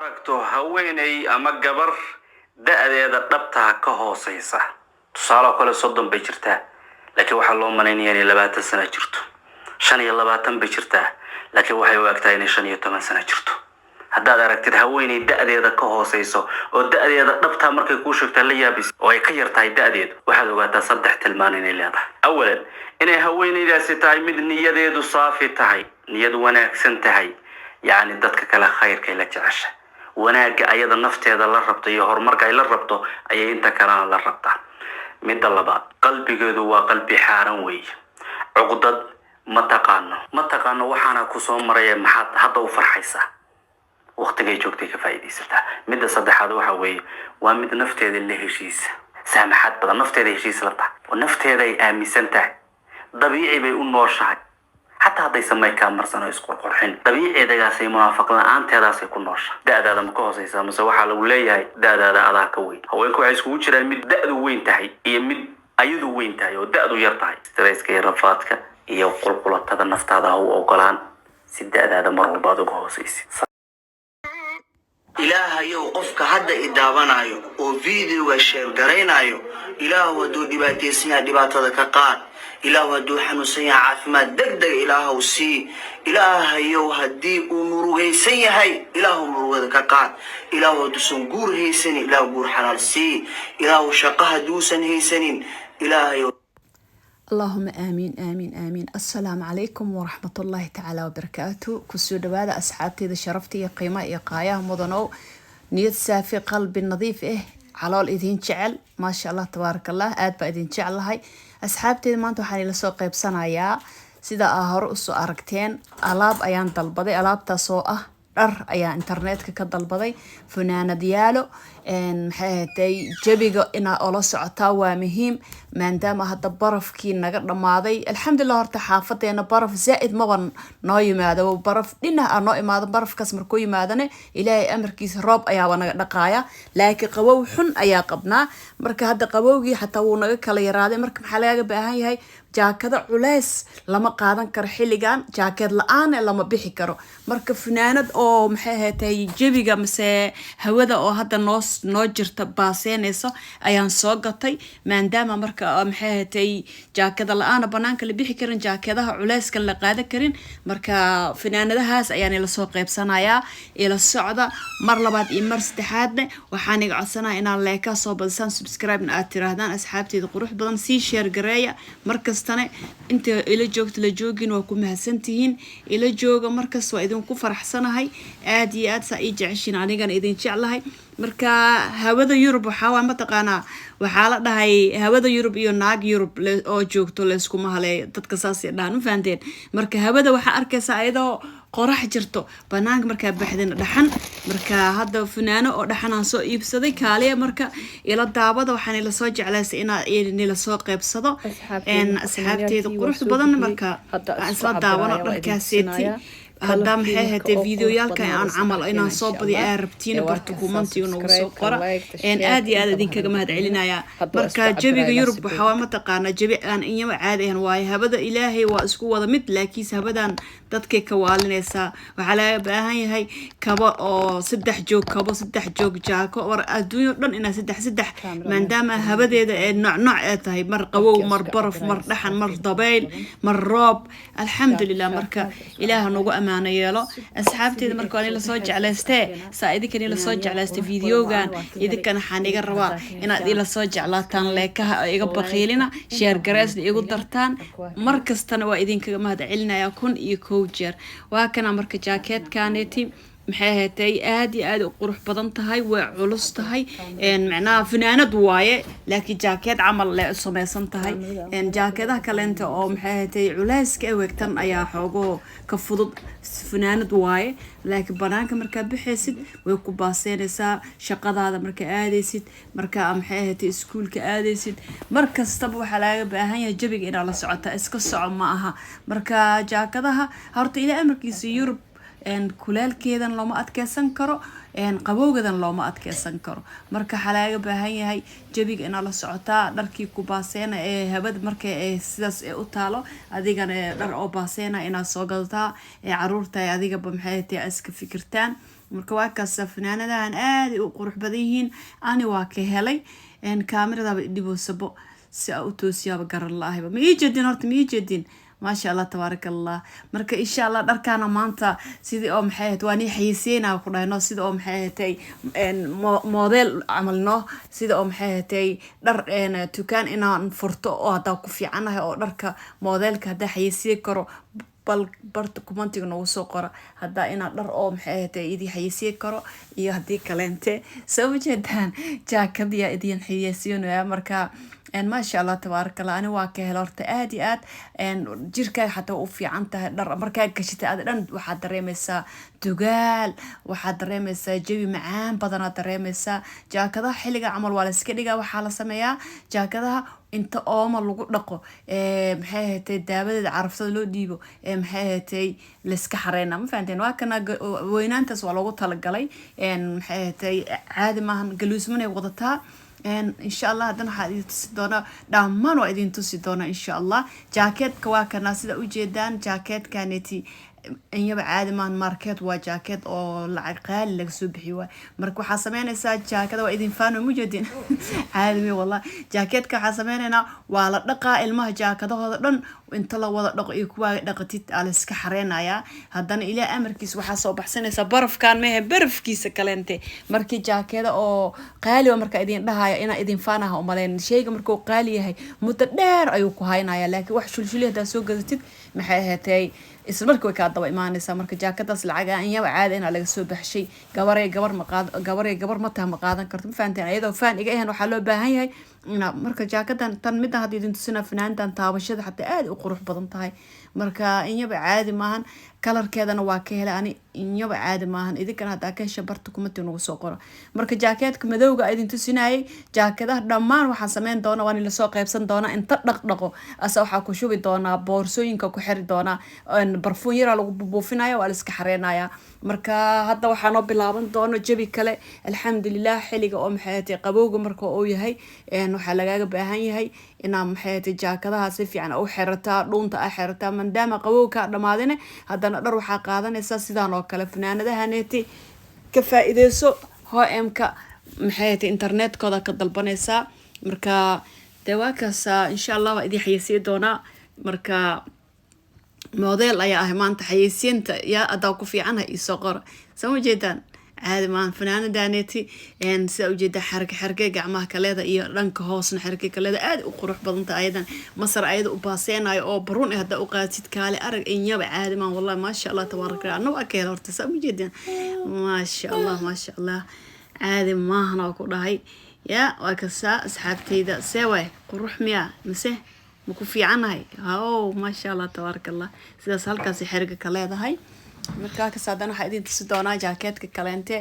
Aragto haweeney ama gabar da'deeda dhabtaa ka hooseysa, tusaale oo kale 30 bay jirtaa, laakiin waxaa loo malaynaya inay 20 sano jirto. 25 bay jirtaa, laakiin waxay u egtahay inay 15 sano jirto. Haddaad aragtid haweeney da'deeda ka hooseyso oo da'deeda dhabtaa markay kuu sheegtaa la yaabis oo ay ka yar tahay da'deedu, waxaad ogaataa saddex tilmaan inay leedahay. Awalan, inay haweeneydaasi tahay mid niyadeedu saafi tahay, niyad wanaagsan tahay, yacni dadka kale khayrkay la jecesha, wanaagga ayada nafteeda la rabto iyo horumarka ay la rabto ayay inta kalena la rabtaa. Midda labaad, qalbigeedu waa qalbi xaaran weeye, cuqdad ma taqaano, ma taqaano waxaana ku soo maraya, maxaad hadda u farxaysaa? Waqtigay joogtay ka faa'iidaysataa. Midda saddexaad waxa weeye waa mid nafteeda la heshiisa, saamaxaad badan, nafteeda heshiis la tahay oo nafteeda ay aaminsan tahay, dabiici bay u nooshahay, xataa haddaysan may kaa marsan oo isqurqurxin, dabiiceedagaasay munaafaq la-aanteedaasay ku nooshahay. Da'daada ma ka hooseysaa mase waxaa lagu leeyahay da'daada adaa ka weyn? Haweenku waxay iskugu jiraan mid da'du weyn tahay iyo mid ayadu weyn tahay oo da'du yar tahay. Stresska iyo rafaadka iyo qulqulatada naftaada ha u ogolaan si da'daada mar walba aad uga hooseysid. Ilaahayow, qofka hadda i daawanayo oo videoga share garaynayo, Ilaahu hadduu dhibaataysan yahay dhibaatada ka qaad. Ilaahu hadduu xanuunsan yahay caafimaad deg deg Ilaahow sii. Ilaahayow, haddii uu murugaysan yahay, Ilaahu murugada ka qaad. Ilaahu hadduusan guur haysanin, Ilaahu guur xalaal sii. Ilaahu shaqo hadduusan haysanin, Ilaahayow. Allahuma aamiin, aamiin, aamiin. Assalaamu calaykum waraxmatullaahi tacaala wabarakaatu. Kusoo dhawaada asxaabteyda sharafta iyo qiimaha iyo qaayaha mudanow. Niyad saafi, qalbi nadiif ah, calool idin jecel. Maasha Allah, tabaaraka Allah, aad baa idin jeclahay asxaabteyda. Maanta waxaan ila soo qeybsanayaa, sida aa hore usoo aragteen, alaab ayaan dalbaday. Alaabtaas oo ah dhar ayaa internetka ka dalbaday, funaanadyaalo. Maxay ahatay, jabiga inaa ola socotaa waa muhiim, maadaama hadda barafkii naga dhamaaday, alxamdulilah. Horta xaafadeena baraf zaa-id maba noo yimaado, baraf dhinac a noo imaado. Barafkaas markuu yimaadane, Ilaahay amarkiisa, roob ayaaba naga dhaqaaya, laakiin qabow xun ayaa qabnaa. Marka hadda qabowgii xataa wuu naga kala yaraaday. Marka maxaa lagaga baahan yahay? Jaakado culeys lama qaadan karo xilligan, jaakeed la-aan lama bixi karo. Marka funaanad oo maxay ahatay jabiga mase hawada oo hadda noo jirta baaseynayso ayaan soo gatay, maadaama marka maxay ahatay jaakada la-aana banaanka la bixi karin, jaakadaha culeyska la qaadan karin. Marka funaanadahaas ayaan ila soo qeybsanayaa, ila socda. Mar labaad iyo mar saddexaadne waxaan iga codsanaya inaad like soo badisaan, subscribe-na aad tiraahdaan. Asxaabteeda qurux badan, sii share gareeya markastane. Inta ila joogta la joogin, waa ku mahadsantihiin. Ila jooga markasta, waa idinku faraxsanahay aad iyo aad. Saa ii jeceshiin, anigana idin jeclahay. Marka hawada Yurub waxaa waa, mataqaanaa, waxaa la dhahay hawada Yurub iyo naag Yurub oo joogto layskuma haleeyo. Dadka saasay dhahan, ma fahanteen? Marka hawada waxaa arkaysaa ayadoo qorax jirto, banaanka markaa baxdina dhaxan. Marka hadda funaano oo dhaxanaan soo iibsaday, kaaliya marka ila daabada. Waxaan ila soo jeclaysay inaa nila soo qeybsado, asxaabteeda quruxda badan. Marka aan isla daawano dharkaaseeti. Haddaa maxay ahaatee videoyaalkan aan camal inaan soo badiyo aa rabtiin, barta commentiga nagu soo qora. Aad iyo aad idinkaga mahad celinaya. Marka jabiga Yurub waxaa, mataqaanaa, jabi aan inyaba caadi ahan waayo. Habada Ilaahay waa isku wada mid, laakiinse habadan dadkay ka waalinaysaa. Waxaa laga baahan yahay kabo oo saddex joog, kabo saddex joog, jaako, war adduunyo dhan inaa saddex saddex, maadaama habadeeda ee nooc nooc ee tahay, mar qabow, mar baraf, mar dhaxan, mar dabayl, mar roob. Alxamdulilah. Marka Ilaaha nagu amaano yeelo, asxaabteeda. Marka waan ila soo jeclaystee, saa idinkan ila soo jeclaystay videogan, idinkan waxaan iga rabaa inaad ila soo jeclaataan, like-aha iga baqiilina, share gareesna igu dartaan. Mar kastana waa idinkaga mahad celinaya 1001 jeer. Waa kana marka jaakeetkaneti, maxay ahaatay, aad iyo aad u qurux badan tahay, way culus tahay. Macnaha funaanad waaye, laakiin jaakeed camal le samaysan tahay. Jaakeedaha kaleenta oo maxay ahaatay culeyska eweegtan ayaa xoogoo ka fudud. Funaanad waaye, laakiin banaanka markaa baxaysid way ku baaseynaysaa. Shaqadaada markaa aadaysid, markaa maxay ahaatay iskuulka aadaysid, mar kastaba waxaa laaga baahan yahay jabiga inaad la socota, iska soco ma aha. Marka jaakadaha horta, ilaa amarkiisa, Yurub kuleelkeedan looma adkeysan karo, qabowgadan looma adkeysan karo. Marka waxaa laaga baahan yahay jabiga inaad la socotaa, dharkii ku baaseena ee habada marka sidaas ee u taalo, adigana dhar oo baaseena inaad soo gadataa ee caruurta adigaba maxay tahay iska fikirtaan. Marka waa kaasa, fanaanadahan aaday u qurux badan yihiin. Ani waa ka helay. Kaamiradaaba idhiboosabo, si aa u toosiyaaba garan la-ahayba. Ma ii jeedin horta? Ma ii jeedin? Maasha Allah, tabaaraka Allah. Marka insha Allah dharkaana maanta sidii oo maxay ahayd, waa nii xayeysiinaa ku dhahayno, sida oo maxay ahayd model camal no, sida oo maxay ahayd dhar dukaan inaan furto oo haddaa ku fiicanahay oo dharka modelka haddaa xayeysiin karo. Bal barta commentiga noogu soo qora haddaa inaan dhar oo maxay ahayd idin xayeysiin karo iyo haddii kaleente. Soo ma jeedaan? Jaakadiyaa idin xayeysiinaya. Marka maasha Allah, tabaaraka Allah. Ani waa ka hela horta aad iyo aad. Jirkaaga xataa waa u fiican tahay. Dhar markaa gashitay aad dhan waxaad dareemaysaa dugaal, waxaad dareemaysaa jawi macaan badanaad dareemaysaa. Jaakadaha xilliga camal waa la iska dhigaa. Waxaa la sameeyaa jaakadaha inta ooma lagu dhaqo, maxay ahatay, daawadeeda caraftada loo dhiibo, maxay ahatay, layska xareyna. Ma fahanteen? Waa kana, weynaantaas waa loogu talagalay. Maxay ahatay, caadi maahan, galuusmanay wadataa. Insha Allah haddana waxaa idin tusi doonaa, dhammaan waa idin tusi doonaa insha Allah. Jaakeetka waa kana, sida ujeedaan. Jaakeetkaneti inyaba caadi maahan, market waa jaakeet oo lacag qaali laga soo bixiyo waay. Marka waxaa sameynaysaa jaakada, waa idin faano, mujeedin, caadi mi wallah. Jaakeetka waxaa sameynaynaa, waa la dhaqaa. Ilmaha jaakadahooda dhan inta la wada dhaqo iyo kuwaaga dhaqatid aa la iska xareynayaa. Haddana ilaa amarkiis waxaa soo baxsanaysaa barafkan mehe, barafkiisa kaleente. Markii jaakeeda oo qaali waa, marka idin dhahaya inaa idin faanaha umaleyn. Sheyga markuu qaali yahay muddo dheer ayuu ku haynaya, laakiin wax shulshuli haddaa soo gadatid, maxay ahaatay, isla markii way kaa daba imaanaysaa. Marka jaakadaas lacag inyaba caadi inaa laga soo baxshay. Gabarey gabar ma qaad, gabarey gabar ma taha, ma qaadan karto. Ma fahanteen? Ayadoo faan iga ahayn, waxaa loo baahan yahay ina marka jaakadan tan middan hadda idin tusinaa, fanaantan taabashada xataa aad u qurux badan tahay. Marka inyaba caadi maahan, kalarkeedana waa ka helay ani, inyaba caadi maahan. Idinkana haddaa ka hesha, barta kumati nagu soo qoro. Marka jaakeetka madowga idin tusinayay, jaakadaha dhammaan waxaan sameyn doonaa waan lasoo qaybsan doonaa. Inta dhaqdhaqo asa waxaa ku shubi doonaa boorsooyinka, ku xiri doonaa, barfuun yaraa lagu buufinaya, waa la iska xareynaya. Marka hadda waxaa noo bilaaban doono jabi kale, alxamdulilah. Xiliga oo maxay ahatay qabowga marka uu yahay, waxaa lagaaga baahan yahay inaa maxay ahatay jaakadaha si fiican u xirataa, dhuunta a xirataa, maadaama qabowga kaa dhamaadine. Haddana dhar waxaa qaadanaysaa sidaan oo kale. Fanaanadahaneeti ka faa-iideyso, H&M-ka maxay ahatay internetkooda ka dalbanaysaa. Marka dee waa kaasa, insha Allah waa idin xayeysiin doonaa. Marka model ayaa ahay maanta xayeysiinta. Yaa adaa ku fiicanha, iisoo qora. Soo ma jeedaan? Caadi maahan fanaanadaaneti. Sidaa ujeedaa, xarke xarke gacmaha kaleeda iyo dhanka hoosna xarke kaleeda, aad u qurux badanta. Ayadan masar ayada u baaseenayo oo baruun eh haddaa u qaatid, kaale arag, inyaba caadi maahan wallahi. Maasha Allah, tabaaraka Allah. Anna waa ka hela horta. Saa ma jeedaan? Maasha Allah, maasha Allah, caadi maahan oo ku dhahay. Ya waa kasaa, asxaabteyda, see waay? Qurux miya mise ma ku fiicanahay? Haw, maasha Allah, tabaaraka Allah. Sidaas halkaasi xeriga ka leedahay. Markaa kas haddana waxaa idin tusi doonaa jaakeetka kaleente.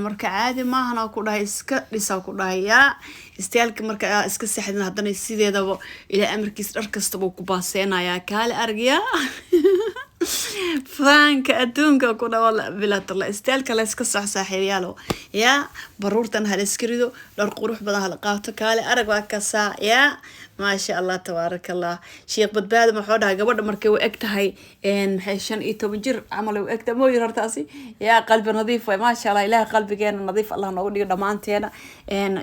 Marka caadi maahan oo ku dhahay, iska dhisa ku dhahay. Yaa istaalka marka aa iska seexdin, haddana sideedaba ilaa amarkiis dhar kastaba ku baaseenayaa. Kaale aragyaa, faanka adduunka ku dhawa bilatala. Istaalka la iska sox, saaxiibayaalo. Yaa baruurtan hala iska rido, dhar qurux badan hala qaato. Kaale arag, waa kasaa. Yaa maasha Allah, tabaaraka Allah. Sheekh Badbaado muxuu dhahay? Gabadha markay u eg tahay maxay 15 jir camal ay u eg tahay mooyin hortaasi. Yaa qalbi nadiif waay, maasha Allah. Ilaahay qalbigeena nadiif Allah noogu dhigo dhammaanteena.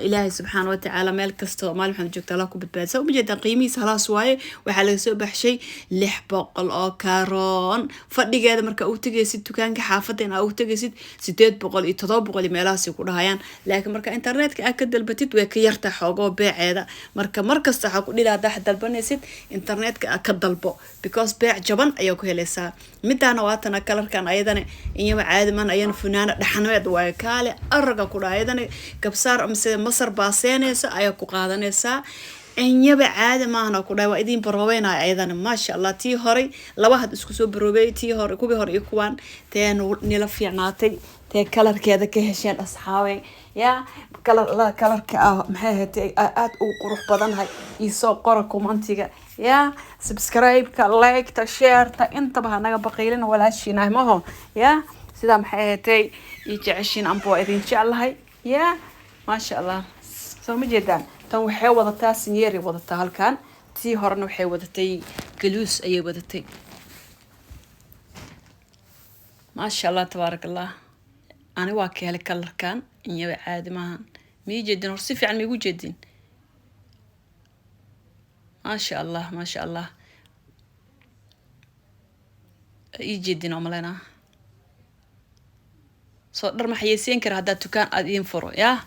Ilaahay subxaana watacaala meel kasta oo maalin maxamed joogta Allah ku badbaadisa. Uma jeedaan? Qiimihiisa halaas waaye, waxaa laga soo baxshay 600 oo karoon. Fadhigeeda marka u tegaysid dukaanka xaafadda in aa u tegaysid, 800 iyo 700 iyo meelahaasay ku dhahayaan, laakiin marka internetka aad ka dalbatid way ka yartaa xoogoo beeceeda. Marka markasta waxaa ku dhila, haddaa dalbanaysid internetka aad ka dalbo, because beec jaban ayaa ku helaysaa. Midaana waatana, kalarkan ayadana iyaba caadi man. Ayana funaana dhaxaneed waaye, kaale araga ku dhaha. Ayadana gabsaar mise masar baaseenaysa ayaa ku qaadanaysaa, inyaba caadi maahana ku dhahay. Waa idin baroobeynaya ayadana, maasha Allah. Tii horay laba had isku soo baroobey, tii hore, kuwii hore iyo kuwaan, tee nila fiicnaatay, tee kalarkeeda ka hesheen, asxaabey? Yaa kalar kalarka ah maxay ahayd aada ugu qurux badanahay, iisoo qora commentiga. Yaa subscribe-ka, like-ta, share-ta, intaba hanaga baqiilina, walaashiinahay maho. Yaa sidaa maxay ahaatay ii jeceshiin, amba waa idin jeclahay. Yaa maasha Allah, soo ma jeedaan? Tan waxay wadataa sinyeeri wadataa halkan, tii horena waxay wadatay galuus ayay wadatay. Maasha Allah, tabaaraka Allah. Ani waa ka helay colorkan, inyaba caadi maahan. Mii jeedin hor, si fiican miigu jeedin? Maasha Allah, maasha Allah. Ii jeedin oo maleynaa soo dhar ma xayeysiin kara haddaa dukaan aada idiin furo? Yaa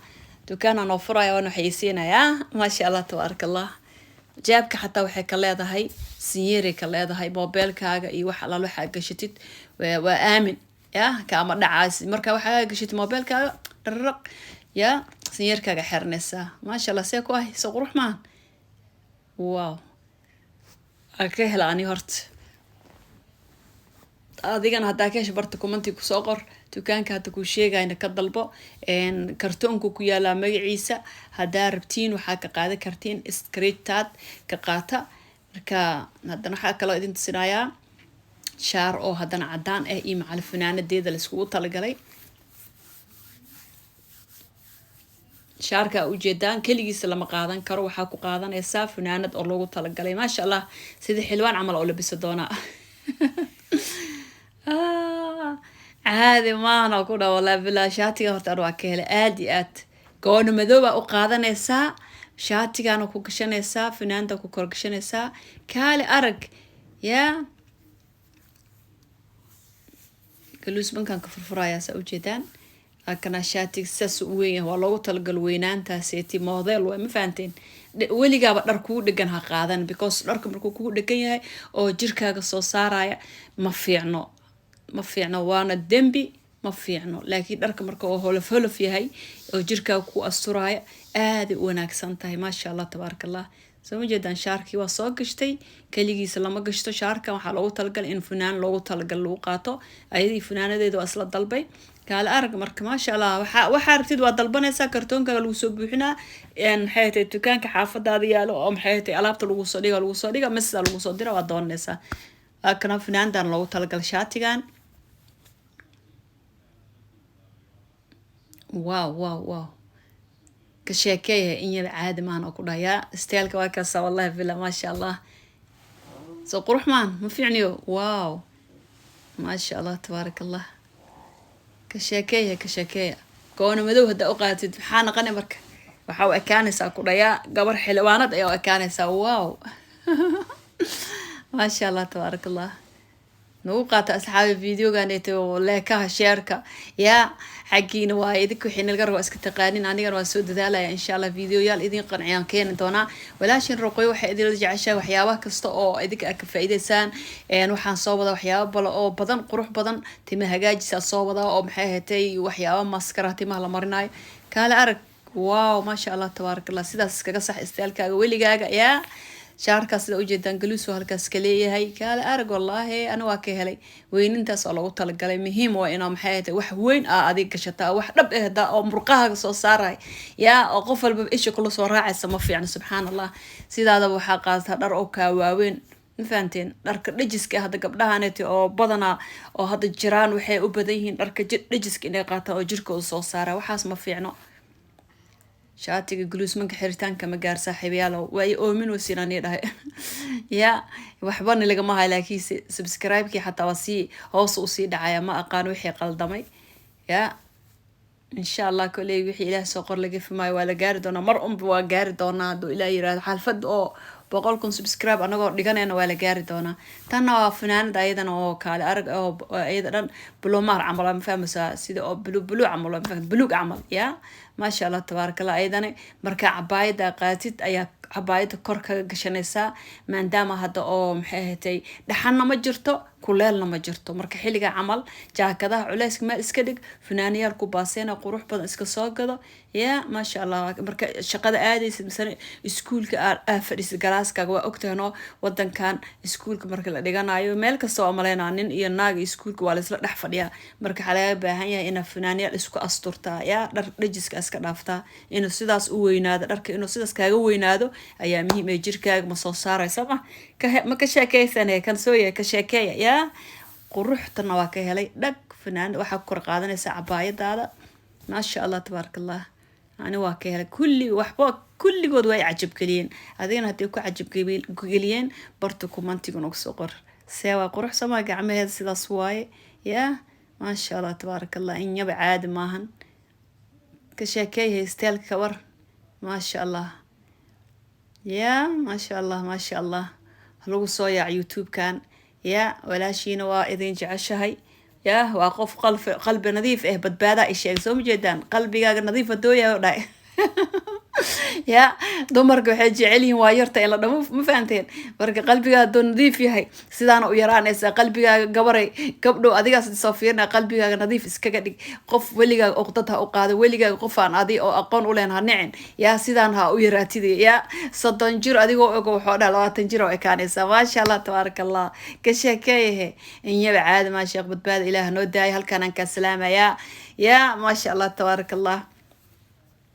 dukaanaa noo furaya, waana xayeysiinayaa. Maasha Allah, tabaaraka Allah. Jaabka xataa waxay ka leedahay sinyeeray ka leedahay. Mobeelkaaga iyo wax alaal waxaa gashatid waa aamin, ya kaama dhacaas. Marka waxaa gashatid mobeelkaaga dhararaq, ya sinyeerkaaga xiranaysaa. Maasha Allah, see ku ahay? Soo qurux maahan? Wow, waa ka hela ani horta. Adigana haddaa ka hesho, barta commenti kusoo qor. Dukaanka hadda kuu sheegayna ka dalbo, kartoonku ku yaalaa magaciisa. Haddaa rabtiin waxaa ka qaadan kartiin screenshot ka qaata. Marka haddana waxaa kaloo idin tusinayaa shaar oo haddana cadaan ah iyo macal funaanadeeda laiskugu talagalay. Shaarka ujeedaan keligiisa lama qaadan karo, waxaa ku qaadanaysaa funaanad oo loogu talagalay. Maasha Allah, sida xilwaan camal oo labisa doonaa. Caadi maahna ku dha, walaa bilaa. Shaatiga horta an waa ka helay aada iyo aad. Goona madoobaa u qaadanaysaa, shaatigana ku gashanaysaa, funaanada ku kor gashanaysaa. Kaali arag, yaa galuus bankaan ka furfurayaa, saa ujeedaan. Kana shaatiga sidaas u weyn yahay, waa loogu talagal weynaantaaseti, model waay. Ma fahanteen? Weligaaba dhar kugu dhegan ha qaadan, because dharka markuu kugu dhegan yahay oo jirkaaga soo saaraya ma fiicno, ma fiicno, waana dembi, ma fiicno. Laakiin dharka marka oo holof holof yahay oo jirkaaga ku asturaya, aaday u wanaagsan tahay. Maasha Allah, tabaaraka Allah. Soo ma jeedaan? Shaarkii waa soo gashtay. Keligiisa lama gashto shaarkan, waxaa loogu talagalay in funaan loogu talagal lagu qaato. Ayadii funaanadeeda waa isla dalbay. Kaale arag. Marka maasha Allah, waxaa rabtid waa dalbanaysaa, kartoonkaaga lagu soo buuxinaa. Maxay tahay, dukaanka xaafadaada yaalo oo maxay tahay, alaabta lagu soo dhiga, lagu soo dhiga masida lagu soo dira, waa doonaysaa. Waa kana funaandan loogu talagalay shaatigan. Wow, wow, wow, ka sheekeeya, in yaba caadi maahan oo ku dhahayaa. Styleka waa kaasa, wallahi bila. Maasha Allah, soo qurux maan? Ma fiicniyo? Wow, maasha Allah, tabaaraka Allah. Ka sheekeeya, ka sheekeeya. Goona madow haddaa u qaadatid, maxaa naqani? Marka waxaa u ekaanaysaa ku dhayaa gabar xildhibaanad ayaa u ekaanaysaa. Wow, maasha Allah, tabaaraka Allah. Nagu qaata asxaabi videoganeeto, likekaha, shareka yaa xaggiina waa idinka. Wixii nalaga rabo iska taqaanin, anigana waan soo dadaalaya. Insha Allah videoyaal idin qanciyaan keeni doonaa. Walaashin Ruqyo waxay idinla jeceshahay waxyaabaha kasta oo idinka aad ka faa'iidaysaan. Waxaan soo wadaa waxyaabo bale oo badan, qurux badan. Tima hagaajisaa soo wadaa oo maxay ahatay, waxyaaba maskara timaha la marinayo. Kaale arag. Wow, maasha Allah, tabaaraka Allah. Sidaas iskaga sax stylekaaga weligaaga. Yaa shaarkaas sida ujeedaan galuusu halkaas ka leeyahay. Kaale arag, wallaahi ana waa ka helay. Weynintaas oo loogu talagalay muhiim waa inaa maxay ahayd, wax weyn aa adig gashataa, wax dhab eh hadaa oo murqahaaga soo saaray, yaa oo qof walba isha kula soo raacaysa, ma fiicno. Subxaan Allah, sidaadaba waxaa qaadataa dhar oo kaa waaweyn. Ma fahanteen? Dharka dhajiska ah hadda gabdhahaneti oo badanaa oo hadda jiraan, waxay u badan yihiin dharka dhajiska inay qaataan oo jirkooda soo saara. Waxaas ma fiicno. Shaatiga guluusmanka xiritaanka ma gaar, saaxiibayaal, waa i oomin wasiinaan dhahay. Ya waxbana lagama hayo, laakiinse subscribe-kii xataa waa sii hoos usii dhacaya. Ma aqaan wixii qaldamay. Ya insha Allah, koley wixii Ilaah soo qor laga fimaayo, waa la gaari doonaa. Mar unba waa gaari doonaa hadduu Ilaah yirahdo. Xalfad oo 100,000 subscribe anagoo dhiganayna waa la gaari doonaa. Tanna waa funaanad ayadana oo kaale arag, oo iyada dhan bulumaar camal, ma fahmaysaa? Sida oo blue blue camal, ma fahmaysaa? Buluug camal. Ya maasha Allah, tabaaraka Allah. Ayadana markaa cabaayada qaatid ayaa cabaayada kor kaga gashanaysaa, maadaama hadda oo maxay ahatay, dhaxanna ma jirto, kuleelna ma jirto. Marka xilliga camal jaakadaha culeyska meel iska dhig, funaanayaal ku baaseena qurux badan iska soo gado. Ya maasha Allah, marka shaqada aadaysid misane iskuulka aa fadhisid galaaskaaga, waa ogtahanoo wadankan iskuulka marka la dhiganayo meel kasta waa maleynaa nin iyo naag iskuulka waa laisla dhex fadhiyaa. Marka waxaa laga baahan yahay inaad funaanayaal isku asturtaa, yaa dhar dhajiska iska dhaaftaa. Inuu sidaas u weynaado dharka, inuu sidaas kaaga weynaado ayaa muhiim ee jirkaaga ma soo saaraysa. Ma ka sheekeysanaya kan soo yahay? Ka sheekeeya. Yaa quruxtana waa ka helay. Dhag, funaanad waxaa ku kor qaadanaysaa cabaayadaada. Maasha Allah, tabaaraka Allah. Ani waa ka helay kulli, waxba kulligood way cajab geliyeen. Adigana hadday ku cajab geliyeen, barta commentiga nagu soo qor. See waa qurux somaa? Gacmaheeda sidaas waaye. Yaa Maasha Allah, tabaaraka Allah, inyaba caadi maahan. Ka sheekeey haysteelka war. Maasha Allah, ya maasha Allah, maasha Allah. Lagu soo yaac YouTube-kan. Ya walaashiina waa idin jeceshahay. Ya waa qof qalbi nadiif ah. Badbaadaa i sheegay, soo ma jeedaan? Qalbigaaga nadiif hadooyahay oo dhahay. Ya dumarka waxay jecel yihiin waa yarta in la dhamo, ma fahanteen? Marka qalbigaaga hadduu nadiif yahay, sidaana u yaraanaysaa qalbigaaga. Gabaray, gabdhow, adigaas soo fiirina, qalbigaaga nadiif iskaga dhig. Qof weligaaga uqdad ha u qaado, weligaaga qof aan adi oo aqoon u leen ha nicin. Yaa sidaan ha u yaraatid. Ya 30 jir adigoo ogo, waxoo dhaa 20 jir oo ekaanaysaa. Maasha Allah, tabaaraka Allah. Ka sheekeeyahe, inyaba caadi maa. Sheekh Badbaada Ilaah noo daaya. Halkaan aan kaa salaamayaa. Ya maasha Allah, tabaaraka Allah.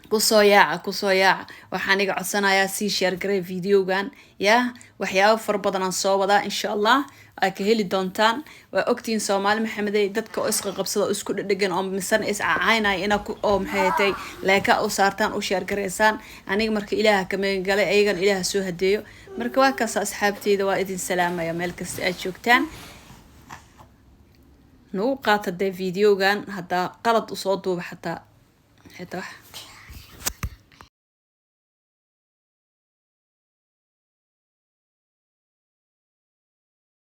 Kusoo yaaca, kusoo yaaca. Waxaan iga codsanayaa, sii share garay videogan. Ya waxyaabo fara badan aan soo wadaa, insha Allah waa ka heli doontaan. Waa ogtihiin, Soomaali Maxamedey, dadka oo isqaqabsada oo isku dhedhegan oo misana iscacaynaya inaa ku oo maxay hatay leeka u saartaan, u share garaysaan. Aniga marka Ilaaha ka magangalay, ayagana Ilaaha soo hadeeyo. Marka waa kaas, asxaabteyda, waa idin salaamaya meel kasta aad joogtaan. Nagu qaata dee videogan haddaa qalad usoo duuba xataa xitaa wax.